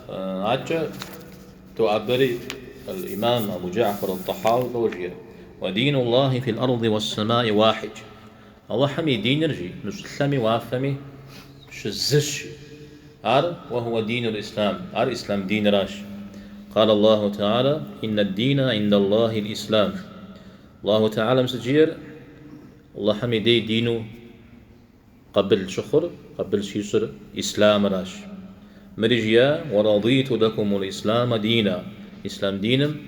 Адэкӏэ доӏэбэри аль-Имам Абу Джафар аль-Тӏэхьауи лӏо жиӏэр, Уа дину Аллахи фил арди уэс-сэмаи уахьид. Алыхьым и диныр, жи, мы щӏылъэми уафэми щызыщ, жи. Ар уэ хуа динул ислам, ар ислам диныращ. Къал Аллаху Теала, Инна дина инда Аллахи ислам. Аллаху Теалэм сыт жиӏэр? Аллахьым и дей дину къабыл щыхъур, къабыл щищӏыр исламыращ. Мыри жиӏа, Уэ радиту лакумул ислама дина. Ислам диным,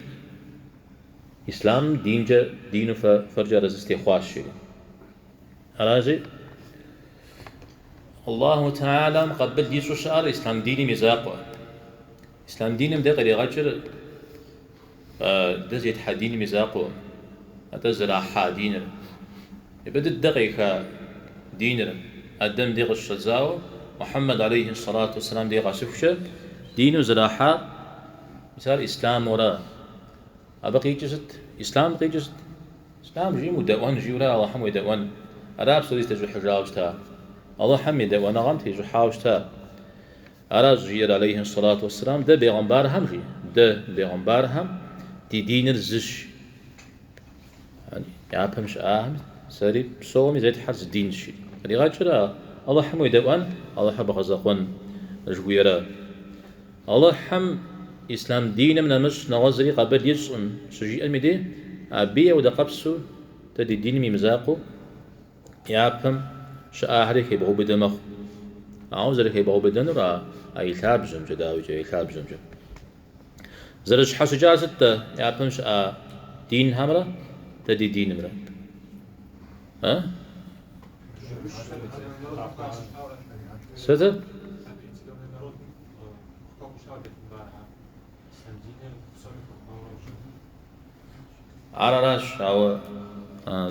исламым динкӏэ, дину фэ фэркӏэ арэзы сытехъуащ, жери. Аращи, Аллаху Теалэм къабыл ищӏу щыӏэр ислъам диным и закъуэ. Ислъам диным дэ къригъэкӏыр дэ зетхьэ диным и закъуэкъым, атӏэ зэрахьа диныр. Япэ дыдэ къеха диныр Адэм дей къыщыщӏэдзауэ Мухьэммэд алейхи сэлату уэсселам дей къэсыхукӏэ дину зэрахьар, мис ар ислъамура. Абы къикӏыр сыт? Ислъам къикӏыр сыт? Ислъам жиӏэм удэӏуэн жиӏэура Алыхьым уедэӏуэн. Ара псори зытещӏыхьыжауэ щыта. Алыхьым и дэӏуэныгъэм тещӏыхьауэ щыта. Аращ жиӏэр алейхи сэлату уэсселам, дэ бегъымбархэм жи, дэ бегъымбархэм ди диныр зыщ. Япэм щыӏахэм сэри псоми зетхьэр зы динщ жи. Къригъэкӏыр Алыхьым уедэӏуэн, Алыхьыр бгъэзэкъуэн жыхуиӏэра. Алыхьым ислъам диным нэмыщӏ нэгъуэщӏ зыри къабыл ищӏкъым щыжиӏэм и дей, абыи ауэдэ къэпсу дэ ди диным имызакъуэу япэм щыӏахэри хебгъэубыдэ мэхъу. Ауэ зэрыхебгъэубыдэнур а и лъабжьэмкӏэ, дауикӏ, а и лъабжьэмкӏэ. Зэрыщхьэщыкӏар сыт-тӏэ япэм щыӏа динхэмрэ дэ ди динымрэ? А? Сытыр? Ар аращ, ауэ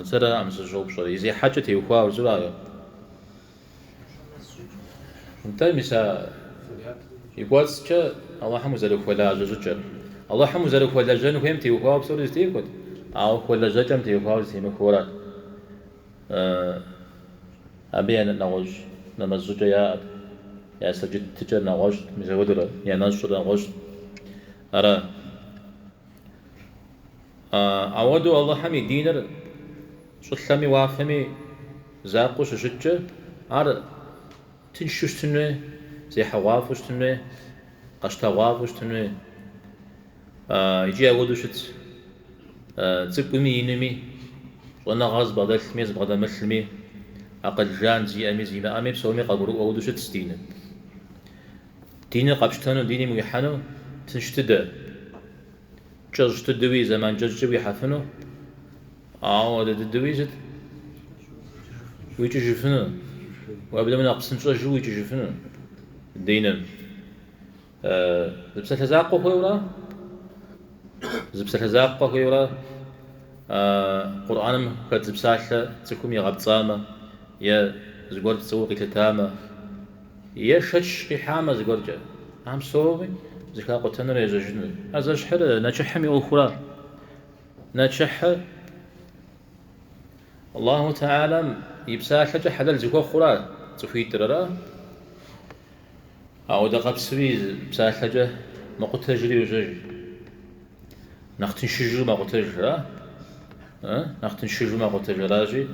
сэраӏым сыщӏэупщӏэр. И зехьэкӏэ теухуауэ жысӏэу ара? Нтӏэ, мис а и кӏуэцӏкӏэ Алыхьым узэрыхуэлажьэ щӏыкӏэр. Алыхьым узэрыхуэлэжьэн хуейм теухуауэ псори зэтехуэт, ауэ хуэлэжьэкӏэм теухуауэ зэтемыхуэу арат. Абы я нэгъуэщӏ нэмэз щӏыкӏэ яӏэт, я сэджыт тыкӏэр нэгъуэщӏт, мис апхуэдэурэ, я нэщӏыр нэгъуэщӏт. Ара. Ауэдэу Алыхьым и диныр щӏылъэми уафэми закъуэу щыщыткӏэ, ар тыншу щытын хуей, зехьэгъуафӏэу щытын хуей, къэщтэгъуафӏэу щытын хуей. Икӏи апхуэдэу щытщ цӏыкӏуми инми, щӏэныгъэ зыбгъэдэлъми зыбгъэдэмылъми, акъыл жан зиӏэми зимыӏэми псоми къагурыӏуэ хуэдэу щытщ диныр. Диныр къэпщтэну, диным уихьэну тынш дыдэ. Кӏэщӏ дыдэуи, зэман кӏэщӏкӏэ уихьэфыну, ауэ дыдэуи сыт? Уикӏыжыфыну. Уеблэмэ нэхъ псынщӏэжу уикӏыжыфыну диным. Зы псалъэ закъуэ хуейуэра? Зы псалъэ закъуэ хуейуэра? Къурӏэным хэт зы псалъэ цӏыхум игъэпцӏамэ е зыгуэр пцӏыуэ къилъытамэ, Е шэч къихьамэ зыгуэркӏэ, ахьэм псоми зэхакъутэнурэ ежьэжынур. Ар зэщхьыр нэчыхьым и ӏуэхура. Нэчыхьыр Аллаху Теалэм и псалъэкӏэ хьэлэл зыхуэхъура цӏыхуитӏыр, ара? Ауэдэ къэпсуи псалъэкӏэ мэкъутэжри йожьэж. Нэхъ тыншыжу мэкъутэж, ара? Нэхъ тыншыжу мэкъутэж, аращи,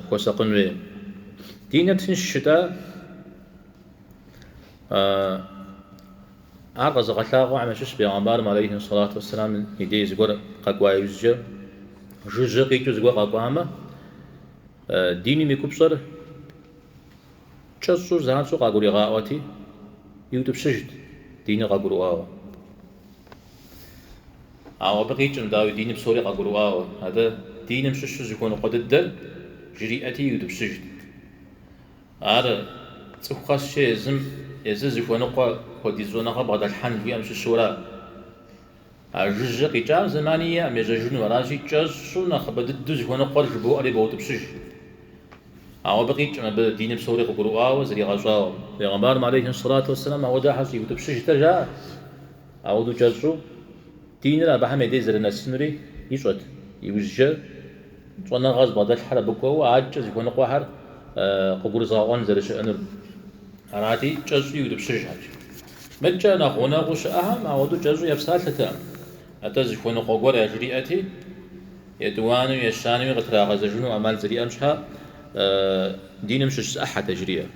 хуэсакъын хуей. Диныр тынш щыта, ар къэзыгъэлъагъуэхэм ящыщ бегъымбарым алейхи сэлату уэсселам и дей зыгуэр къэкӏуа иужькӏэ, жыжьэ къикӏыу зыгуэр къэкӏуамэ, диным и купщӏэр кӏэщӏу занщӏэу къагуригъаӏуэти, иутӏыпщыжт диныр къагурыӏуауэ. Ауэ абы къикӏым, дауи, диным псори къагурыӏуауэ. Атӏэ диным щыщу зыхуэныкъуэ дыдэр жриӏэти иутӏыпщыжт. Ар цӏыху къэскӏэ езым езыр зыхуэныкъуэ хуэдиз щӏэныгъэ бгъэдэлъхьэн жиӏэм щыщу ара. А жыжьэ къикӏам зэмани иӏэм ежьэжыну, аращи, кӏэщӏу нэхъыбэ дыдэу зыхуэныкъуэр жыбоӏэри боутӏыпщыж. Ауэ абы къикӏым абы диным псори къыгурыӏуауэ, зригъэщӏауэ. Пейгъэмбарым алейхи сэлату уэсселам ауэдэхэр щӏиутӏыпщыжтэр жаӏэ. Ауэдэу кӏэщӏу диныр абыхэм я дей зэрынэсынури ищӏэт. Иужькӏэ щӏэныгъэ зыбгъэдэлъхэр абы кӏуэуэ адэкӏэ зыхуэныкъуэхэр къыгурызыгъэӏуэн зэрыщыӏэнур. Арати, кӏэщӏу иутӏыпщыжхэт. Мыдкӏэ нэхъ гъунэгъуу щыӏэхэм ауэдэу кӏэщӏу епсалъэтэкъым, атӏэ зыхуэныкъуэ гуэр яжриӏэти, етӏуанэуи ещанэуи къытрагъэзэжыну ӏэмал зэриӏэм щхьа диным щыщ зы ӏыхьэт яжриӏэр.